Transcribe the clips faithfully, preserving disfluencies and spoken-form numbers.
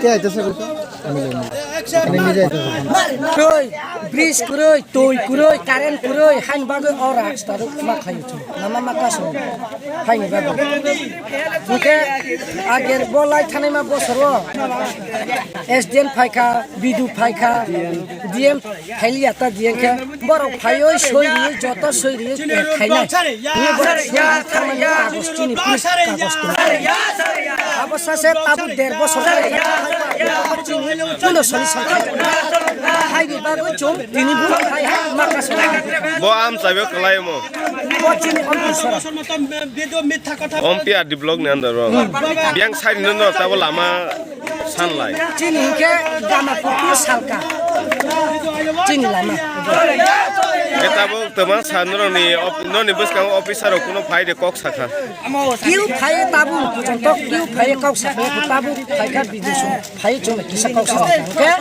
Ke aita sa ko? Ami le. Ani nije aita sa. Kwrwi, bridge kwrwi, twi kwrwi, current kwrwi, hain bagwi o rasta rok ma khayo chung. Lama ma kaso. Hain bagwi. Hwnkhe ager bo lai thanai ma bosoro S D M phaikha, B D O phaikha, D M Khailiya ta diyen khe borok phaiwi soi ri, joto soi ri, eh, khainai. Ni borok soi ri thangmani kagos chini police kagos tong. Abo sase tabuk der bosor chini kuno solution khai. Haini bagwi chwng tini bun khai hai maka song. Bo am chaibo kwlai mo. Bo chini ompi sora. Ompi R D block ni under ro. Biang side no no tabo lama. Sanlai. Chini hinkhe Gamakuku salka. Chini lama. Hwnkhe tabuk twma sa norokni op-, noni bwskango officer rok kuno phai de kok sakha. Kiu phai tabuk kuchon tok kiu phai kok sakha tabuk phai kha bidesh phai chung kisa kok sakha. Hwnkhe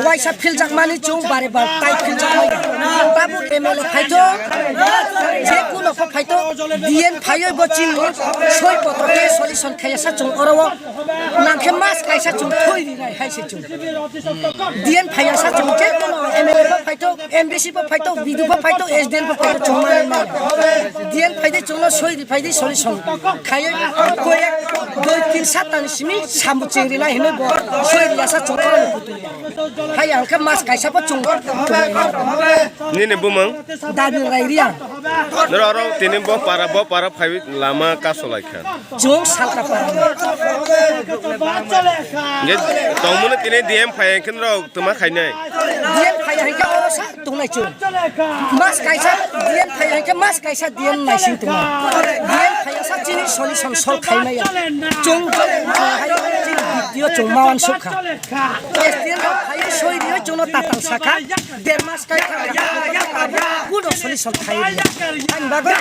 waisa philjak mani chung bare bar tai philjak mani. Tabuk M L A phai to je kuno kok phai to D N phai bo chini soi poto ke solution khaya sa chung oro. Nangkhe mas kaisa chwng thoi rinai hai se chwng. D N phaiya sa chwng je kono M L A bo phaito, M D C bo phaito, B D O bo phaito, S D M bo phaito chwng mani mani. D N phaidi chwngno soi ri phaidi solution. Khaiyo koyek doi tin saptani simi sambu chwng rinai hinwi bo soi riya sa chwng kono putui. Hai ang khe mas kaisa bo chwng. Nini bumung? Dabil Rai Riya. Noro oro tini bo para bo para phai lama kaso lai kha. Chwng salka para. Nge tongmani tini D M phai khe noro tuma khainai. D M phai hai khe oro sa tungnai chwng. Mas kaisa D M phai hai khe mas kaisa D M nai sing tungnai. D M phai sa chini solution sol khainai. Chwng hai chini video chwng mawan sukha. S D M rok phai soi rio chwngno tatal sakha. Der mas kai kuno solution khai ria. Ani bagwi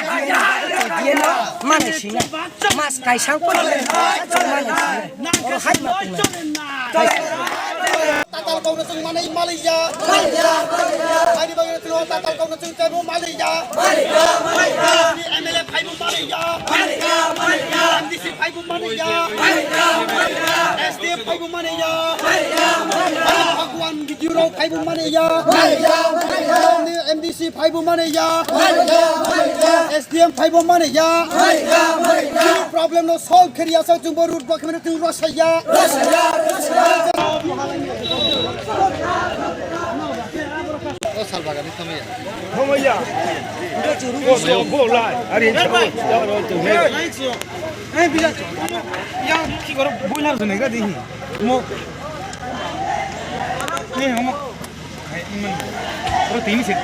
D N no manai sina. Mas kaisa ko manai sina. Oro hai ma tunai. Tatal kok no chwng manai maliya. Ani bagwi chwng tatal kok no chwng tebo maliya. M L A phaibo maliya. M D C phaibo maliya. S D M phaibo maliya. Bhagwan video rok phaibo mani ya. M D C phaibo mani ya. S D M phaibo mani ya. Chini problem no solve kheri ya sa chwng bo road block khemene chwng rosai ya. O sal bagani thomai ya. Thomai ya. Bo, bo, bo, lai. Are, chalo, chalo, chalo. Ei, bila. Yang ki goro boiler jene ga dihi. Mo. Ni homo. Hai, iman. Ro tini se.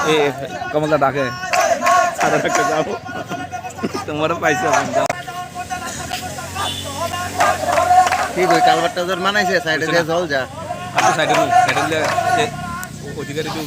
Eh, kamu tak dah ke? Ada tak kerja apa? Tomorrow paisa. Ki koi culvert-ta jor manai se side-e je jol ja. Aku side-e nu, side-e le, eh, o-, odhikari tu.